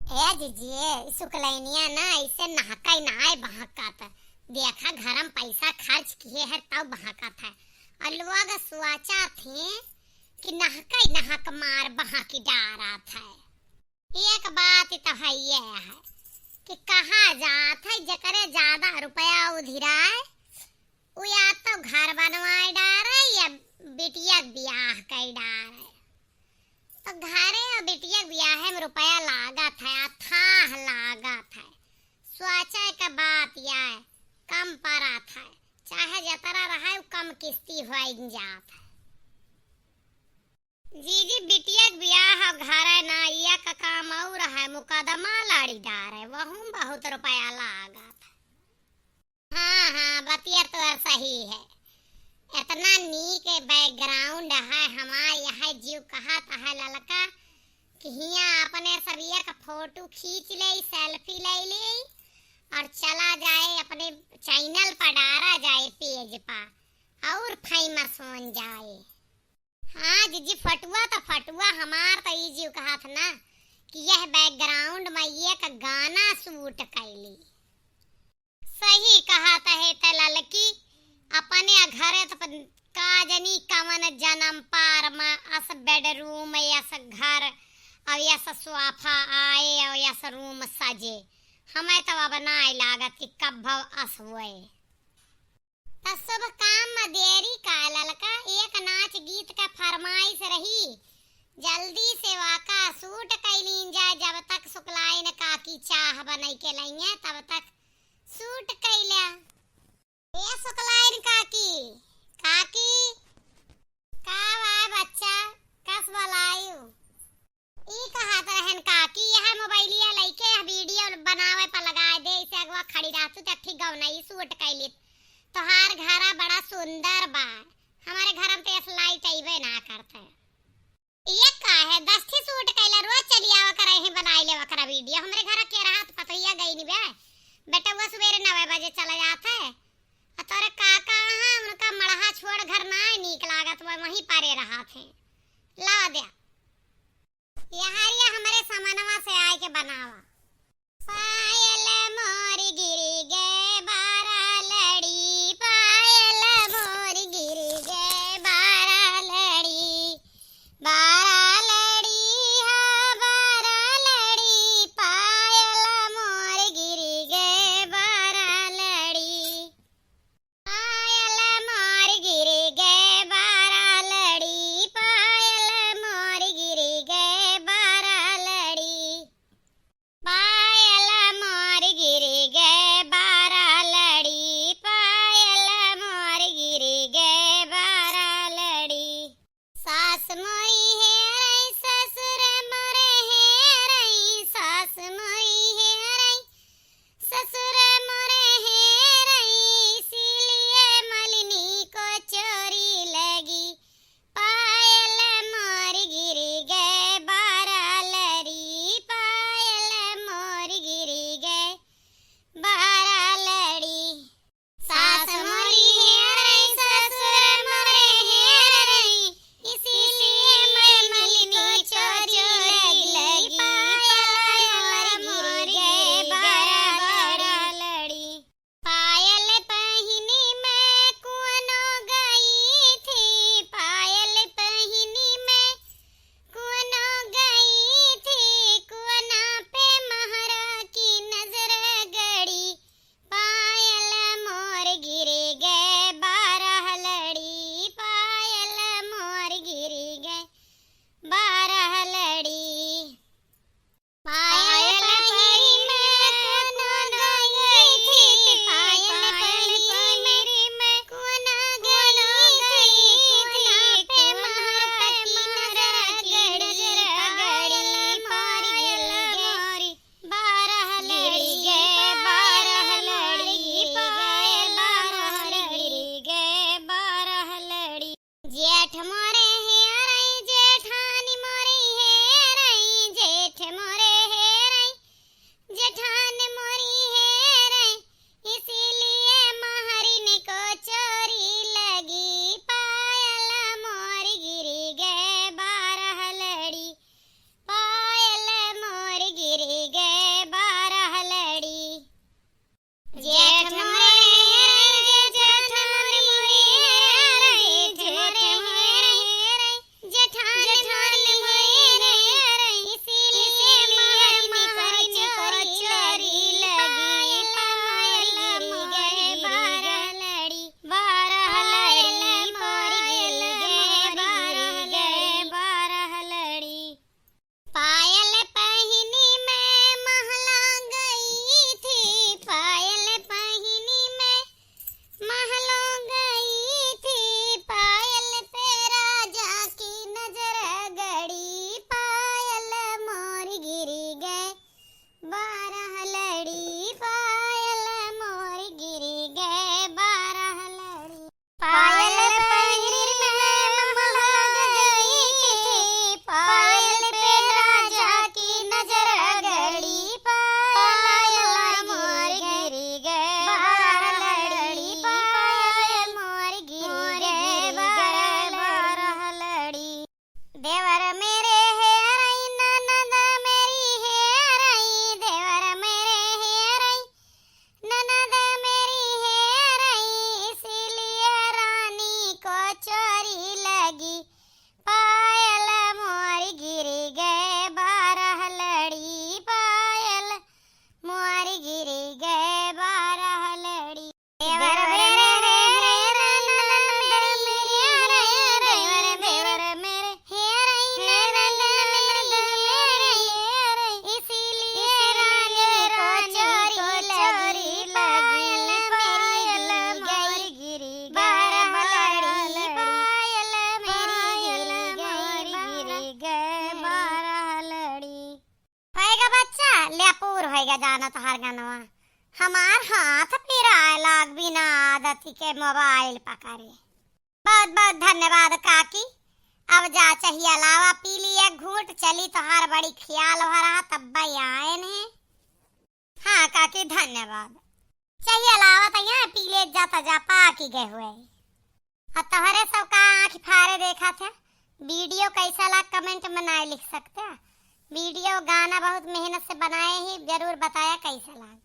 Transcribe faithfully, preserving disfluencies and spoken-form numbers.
ए जीजी, ए सुकलैनिया ना ऐसे नहकै नाय बहकत। देखा, घर में पैसा खर्च किहे है तब बहकत है। और लोग सोचत हैं कि नहकै नहक मार बहकी डारत है। एक बात तो है ये है कि कहा जात है, जेकरे ज्यादा रुपया उधिराए, उ या तो घर बनवाए डारे या बिटिया के बियाह कर डारे। तो घरे और बिटिया के बियाहे में रुपया लागत है, अथाह लागत है। सोचे के बात या है, कम परत है, चाहे जतरा रहे, उ कम किस्ती होइ जात है। जीजी, बिटिया के बियाह और घरे ना, या का काम और है, मुकदमा लड़ी डारे, वहू में बहुत रुपया लागत है। हाँ, हाँ, बतिया तोर सही है। इतना नीक background है हमार, यह जीव कहत है ललका कि हियाँ अपने सब एक फोटो खींच ले, selfie ले ले और चला जाए अपने channel पर डारा जाए page पर और famous बन जाए। हाँ जीजी, फटुआ तो फटुआ, हमार तो ई जीव कहत ना कि यह background में एक गाना shoot कैली। सही कहत है त ललकी, अपने घरे त पन-, का जनी कवन जनम पार में अस bedroom, अस घर, और अस सोफा आए, और अस room सजे। हमें तो अब नाय लागत कि कब भव अस हुए। त शुभ काम में देरी का ललका, एक नाच गीत का फरमाइश रही, जल्दी से वाका shoot कैलीन जाए, जब तक सुकलाइन काकी चाह बनई के लइहे, तब तक shoot कैला। ए सुकलाइन काकी, काकी, का बा बच्चा, कस बलायु? ई कहत रहन काकी, यह मोबाइलिया लइके यह video बनावे पर लगाए दे, इसे अगवा खड़ी रहतू त ठीक गवनई shoot कैली। तोहार घरा बड़ा सुंदर बा, हमारे घर में तो ऐसा light अइबे ना करते। ये का है, दस ठी shoot कैला, रोज चली आवा करे ही बनाई ले वकरा video। हमरे घर के रहा तो पतोहिया गई नी बे, बेटवा सुबेरे नौ बजे चला जात है। आ तोरे काका हैं, उनका मड़हा छोड़ घर ना नीक लागत बा, वहीं परे रहत हैं। लावा दे। यहारिया हमरे समनवा से आए के बनावा। पायल मोरी गिरी गे बारा लड़ी, पायल मोरी गिरी गे बारा लड़ी, बारा लड़ी, हाँ, बारा लड़ी, पायल मोरी गिरी गे बारा लड़ी। पायल मोरी गिरी गे बारा लड़ी, पायल मोरी गिरी गे बारा लड़ी। ले पूर होइगा जाना तोहार गनवा। हमार हाथ पिराए लाग बिना आदती के मोबाइल पकड़े। बहुत बहुत धन्यवाद काकी। अब जा चहिया लावा पी ली एक घूंट, चली तोहार बड़ी ख्याल हो रहा तब आए ने। हाँ काकी धन्यवाद। चहिया लावा त यहाँ पी ले जाता जा पाकी गए हुए। और तोहरे सब का आँख फारे देखा थे। वीडियो कैसा लाग कमेंट में ना लिख सकते। वीडियो गाना बहुत मेहनत से बनाए ही, जरूर बताया कैसा लाग।